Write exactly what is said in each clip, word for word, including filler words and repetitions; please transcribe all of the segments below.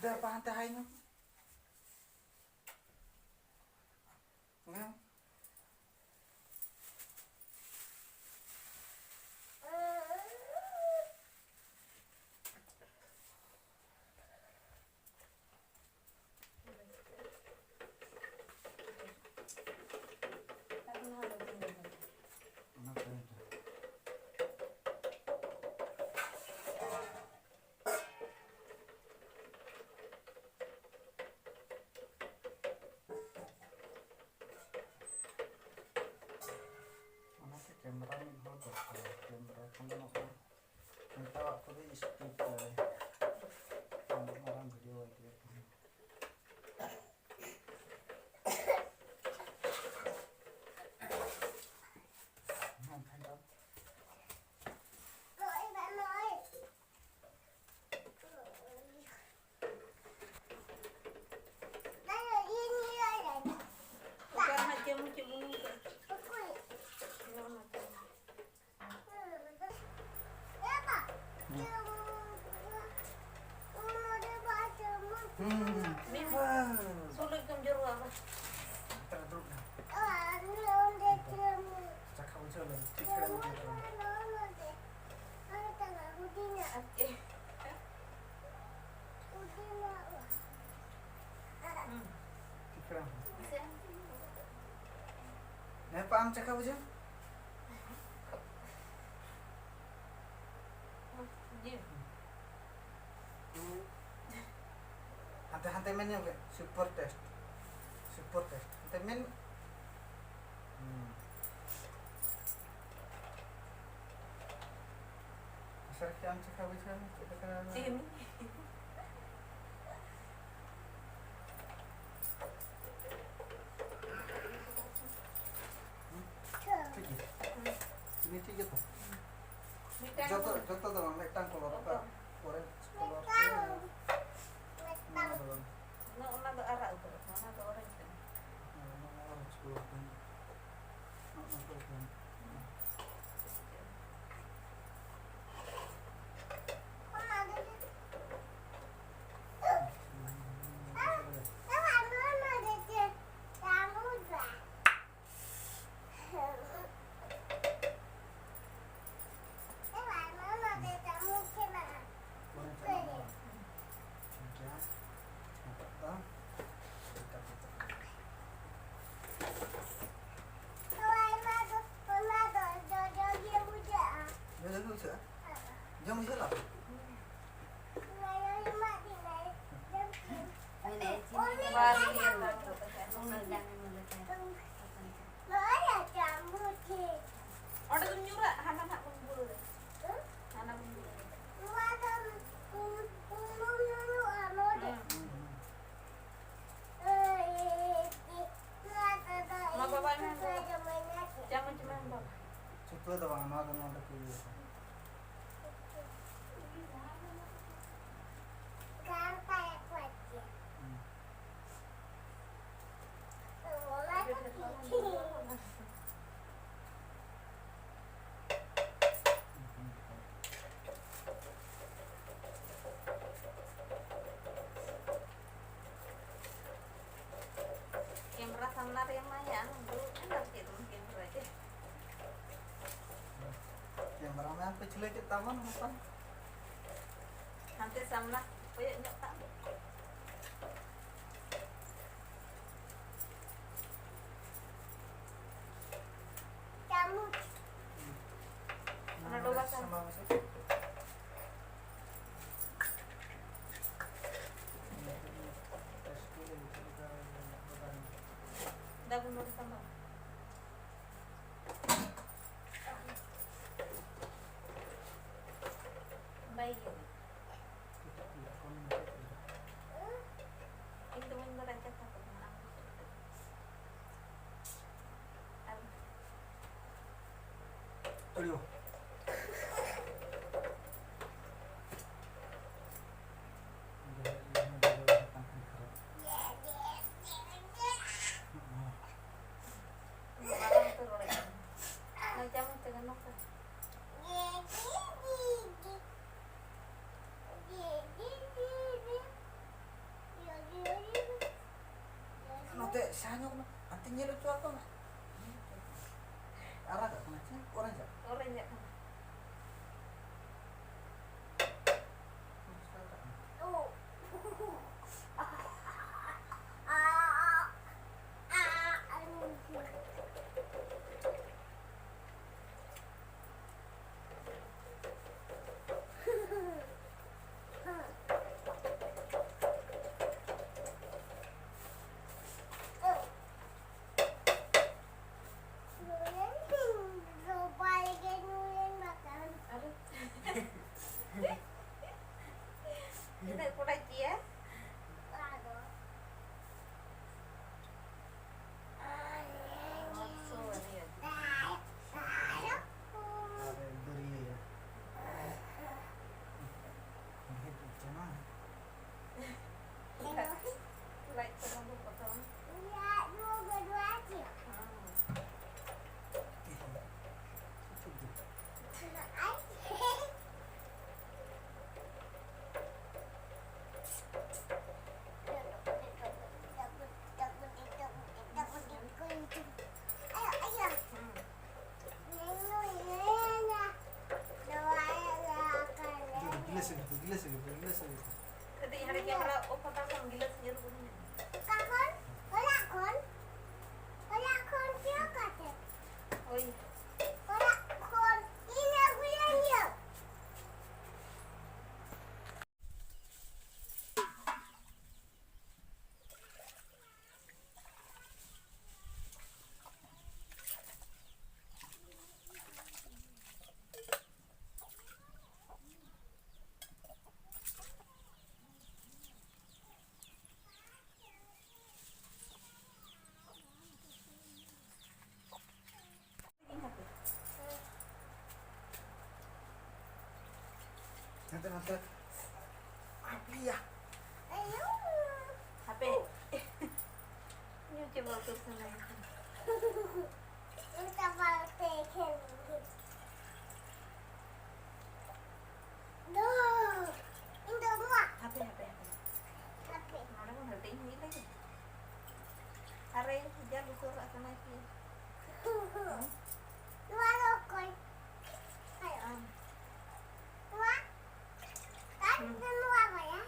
ᱜᱟᱯᱟ ᱦᱟᱱᱛᱮ ᱦᱟᱭ ᱧᱚᱜ᱾ ᱦᱮᱸ᱾ ᱚᱱᱟᱛᱮ ᱠᱮᱢᱮᱨᱟ ᱢᱤᱫ ᱦᱚᱲ ᱫᱚᱨᱠᱟᱨ, ᱠᱮᱢᱮᱨᱟ ᱠᱷᱟᱱ ᱫᱚ ᱱᱚᱜᱼᱚᱭ ᱱᱮᱛᱟᱨᱟᱜ ᱠᱚᱫᱚ speed ᱛᱮ ᱩᱱᱟᱹᱜ ᱢᱟᱨᱟᱝ video ᱵᱟᱭ ᱛᱮᱭᱟᱨ ᱠᱟᱱᱟ᱾ ᱦᱮᱸ, ᱠᱷᱟᱱ ᱫᱚ ᱚᱠᱟ ᱨᱮᱱᱟᱜ ᱪᱮᱫ ᱮᱢ ᱪᱮᱫ ᱵᱩᱱᱩᱢ ᱠᱟᱜᱼᱟ? ᱱᱚᱜᱼᱚ ᱱᱚᱝᱠᱟ᱾ ᱦᱩᱸ᱾ ᱦᱩᱸ, ᱦᱩᱸ, ᱦᱩᱸ᱾ ᱢᱤᱫ ᱵᱟᱥ᱾ ᱥᱩᱱᱩᱡ ᱠᱚᱢ ᱡᱚᱨᱚᱜᱼᱟ ᱵᱟᱝ? ᱱᱮᱛᱟᱨ ᱫᱩᱲᱩᱵ ᱱᱟ᱾ ᱪᱟᱠᱷᱟ ᱵᱩᱡᱷᱟᱹᱣ ᱞᱮᱢ, ᱴᱷᱤᱠ ᱠᱟᱱᱟ᱾ ᱟᱨ ᱪᱮᱫ? ᱦᱩᱸ᱾ ᱴᱷᱤᱠ ᱠᱟᱱᱟ᱾ ᱦᱮᱸ, ᱯᱟ ᱟᱢ ᱪᱟᱠᱷᱟ ᱵᱩᱡᱷᱟᱹᱣ᱾ ᱡᱤᱞ᱾ ᱦᱟᱱᱛᱮ, ᱦᱟᱱᱛᱮ ᱢᱮᱱ ᱧᱚᱜ ᱢᱮ, super taste, super taste᱾ ᱦᱟᱱᱛᱮ ᱢᱮᱱ᱾ ᱦᱩᱸ᱾ ᱥᱟᱹᱨᱤ ᱜᱮ ᱟᱢ ᱪᱮᱠᱟ ᱵᱩᱡᱷᱟᱹᱣ ᱢᱮ, ᱪᱮᱫ ᱞᱮᱠᱟ? ᱪᱤᱱᱤ᱾ ᱦᱩᱸ? ᱴᱷᱤᱠ ᱜᱮᱭᱟ᱾ ᱪᱤᱱᱤ ᱴᱷᱤᱠ ᱜᱮᱭᱟ ᱛᱚ? ᱢᱤᱫᱴᱟᱝ ᱡᱚᱛᱚ, ᱠᱚ ᱡᱚᱛᱚ ᱫᱚ ᱵᱟᱝ, ᱢᱤᱫᱴᱟᱝ colour, ᱚᱠᱟ ᱚᱠᱟ? Orange colour ᱢᱤᱫᱴᱟᱝ᱾ ᱛᱮ᱾ ᱚᱱᱟ ᱫᱚ ᱵᱟᱝ᱾ ᱚᱱᱟ, ᱚᱱᱟ ᱫᱚ ᱟᱨᱟᱜ ᱩᱛᱟᱹᱨᱚᱜ ᱠᱟᱱᱟ, ᱚᱱᱟ ᱫᱚ orange ᱠᱟᱱᱟ᱾ ᱦᱮᱸ, ᱚᱱᱟ ᱢᱟ orange colour ᱠᱟᱱᱟ᱾ ᱚᱱᱟ ᱫᱚ ᱵᱟᱝ᱾ ᱚᱱᱟ ᱫᱚ ᱚᱸᱰᱮ ᱫᱚᱢ ᱧᱩᱨᱟᱜ, ᱦᱟᱱᱟ ᱱᱟᱜ ᱵᱚᱱ ᱵᱩᱞᱩᱨᱟ᱾ ᱦᱟᱱᱟ ᱵᱚᱱ ᱵᱩᱞᱩᱨᱟ᱾ ᱦᱩᱸ᱾ ᱢᱟ ᱵᱟᱵᱟ, ᱮᱢ ᱢᱮ ᱵᱟᱵᱟ᱾ ᱪᱟᱢᱚᱪ ᱮᱢ ᱢᱮ ᱵᱟᱵᱟ᱾ ᱪᱷᱩᱛᱩᱣᱟᱹ ᱫᱚ ᱵᱟᱝ, ᱱᱚᱣᱟ ᱫᱚ ᱱᱚᱰᱮ ᱠᱚ ᱤᱭᱟᱹᱭᱟ᱾ ᱦᱩᱸ᱾ ᱠᱮᱢᱨᱟ ᱥᱟᱢᱱᱟ ᱨᱮ ᱮᱢᱟᱭᱟ, ᱫᱩᱲᱩᱵ ᱮᱱᱟ ᱪᱮᱫ ᱮᱢ ᱠᱮᱢᱨᱟᱭᱟ? ᱠᱮᱢᱨᱟ ᱢᱮᱱ ᱯᱟᱹᱪᱷᱞᱟᱹ ᱠᱮᱫ ᱛᱟᱵᱚᱱ ᱦᱟᱯᱟ᱾ ᱦᱟᱱᱛᱮ ᱥᱟᱢᱱᱟ ᱠᱚᱭᱚᱜ ᱧᱚᱜ ᱠᱟᱜ ᱢᱮ᱾ ᱪᱟᱢᱚᱪ᱾ ᱚᱱᱟ ᱰᱚᱵᱟ ᱥᱟᱢ- ᱥᱟᱢᱵᱟᱣ ᱢᱮᱥᱮ᱾ ᱫᱟᱵᱩ ᱱᱚᱰᱮ ᱥᱟᱢᱵᱟᱣ᱾ ᱵᱟᱭ ᱜᱮ᱾ ᱤᱧ ᱫᱚ ᱵᱟᱹᱧ ᱵᱟᱲᱟᱭ ᱠᱟᱛᱷᱟ ᱠᱚᱫᱚ, ᱟᱢ ᱜᱮ ᱪᱮᱫ ᱞᱮᱠᱟ? ᱟᱨ ᱪᱩᱲᱤᱭᱳ᱾ ᱢᱟᱨᱟᱝ ᱛᱮ ᱨᱚᱲᱮᱫ ᱠᱟᱱᱟ᱾ ᱱᱚᱣᱟ ᱪᱟᱢᱚᱪ ᱛᱮᱜᱮ ᱱᱚᱝᱠᱟ᱾ ᱱᱚᱛᱮ ᱥᱟᱦᱟ ᱧᱚᱜ ᱢᱮ, ᱦᱟᱱᱛᱮ ᱧᱮᱞ ᱦᱚᱪᱚ ᱟᱠᱚ ᱢᱮ᱾ ᱟᱨᱟᱜᱟᱜ ᱠᱟᱱᱟ ᱪᱮ? ᱚᱨᱮᱧᱡᱟᱜ? ᱚᱨᱮᱧᱡᱟᱜ ᱠᱟᱱᱟ᱾ ᱤᱭᱟᱹ᱾ ᱞᱟᱡ ᱠᱚ ᱵᱟᱹᱵᱩ ᱯᱨᱚᱛᱷᱚᱢ᱾ ᱦᱮᱸ᱾ ᱜᱤᱞᱟᱹᱥ ᱟᱹᱜᱩ ᱯᱮ, ᱜᱤᱞᱟᱹᱥ ᱟᱹᱜᱩ ᱯᱮ, ᱜᱤᱞᱟᱹᱥ ᱟᱹᱜᱩ ᱯᱮ᱾ ᱠᱟᱹᱴᱤᱡ ᱦᱟᱸᱰᱮ camera off ᱦᱟᱛᱟᱲ ᱠᱟᱜ ᱢᱮ, ᱜᱤᱞᱟᱹᱥ ᱧᱮᱞ ᱠᱚ ᱢᱮ᱾ ᱚᱠᱟ ᱠᱷᱚᱱ? ᱚᱲᱟᱜ ᱠᱷᱚᱱ? ᱚᱲᱟᱜ ᱠᱷᱚᱱ ᱪᱮᱫ ᱠᱟᱛᱮ? ᱦᱳᱭ᱾ ᱚᱲᱟᱜ ᱠᱷᱚᱱ ᱤᱧ ᱟᱹᱜᱩᱭᱟ ᱤᱧ᱾ ᱦᱟᱱᱛᱮ ᱱᱟᱛᱮ᱾ ᱟᱯᱮᱭᱟ᱾ ᱦᱟᱯᱮ᱾ ᱧᱩ ᱪᱟᱵᱟ ᱩᱛᱟᱹᱨ ᱥᱟᱱᱟᱧ ᱠᱟᱱᱟ᱾ ᱪᱟᱵᱟ ᱩᱛᱟᱹᱨ ᱠᱷᱟᱱ᱾ ᱫᱚ, ᱤᱧ ᱫᱚ ᱱᱚᱣᱟ᱾ ᱦᱟᱯᱮ, ᱦᱟᱯᱮ, ᱦᱟᱯᱮ᱾ ᱦᱟᱯᱮ᱾ ᱱᱚᱰᱮ ᱵᱚᱱ ᱦᱟᱹᱴᱤᱧ ᱦᱩᱭ ᱞᱮᱜᱮ᱾ ᱟᱨᱮ, ᱡᱟ ᱞᱩᱛᱩᱨ ᱨᱟᱜ ᱠᱟᱱᱟᱭ ᱠᱤ? ᱱᱚᱣᱟ ᱫᱚ ᱚᱠᱚᱭ? ᱟᱢ᱾ ᱱᱚᱣᱟ? ᱟᱨ ᱦᱩᱸ᱾ ᱱᱚᱣᱟ ᱵᱟᱭᱟ᱾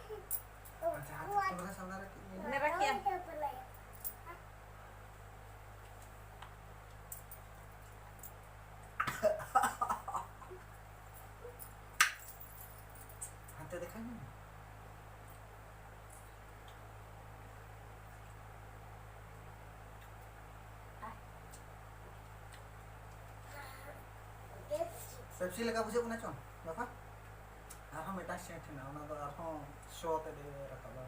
ᱟᱪᱪᱷᱟ, ᱦᱟᱛ ᱱᱚᱣᱟ᱾ ᱠᱚ ᱥᱟᱢᱱᱟ ᱨᱮ ᱠᱤ? ᱢᱮᱨᱟ ᱠᱮᱜᱼᱟ᱾ ᱱᱚᱣᱟ ᱫᱚ ᱵᱚᱞᱮ᱾ ᱦᱟᱱᱛᱮ ᱫᱮᱠᱷᱟᱣ ᱢᱮ᱾ ᱯᱮᱯᱥᱤ ᱞᱮᱠᱟ ᱵᱩᱡᱷᱟᱹᱜ ᱠᱟᱱᱟ ᱪᱚᱝ, ᱵᱟᱯᱟ? ᱟᱨᱦᱚᱸ ᱢᱤᱫᱴᱟᱝ scent ᱦᱮᱱᱟᱜᱼᱟ, ᱚᱱᱟ ᱫᱚ ᱟᱨᱦᱚᱸ ᱥᱚ ᱛᱮᱫ ᱮ ᱨᱟᱠᱟᱵᱟ᱾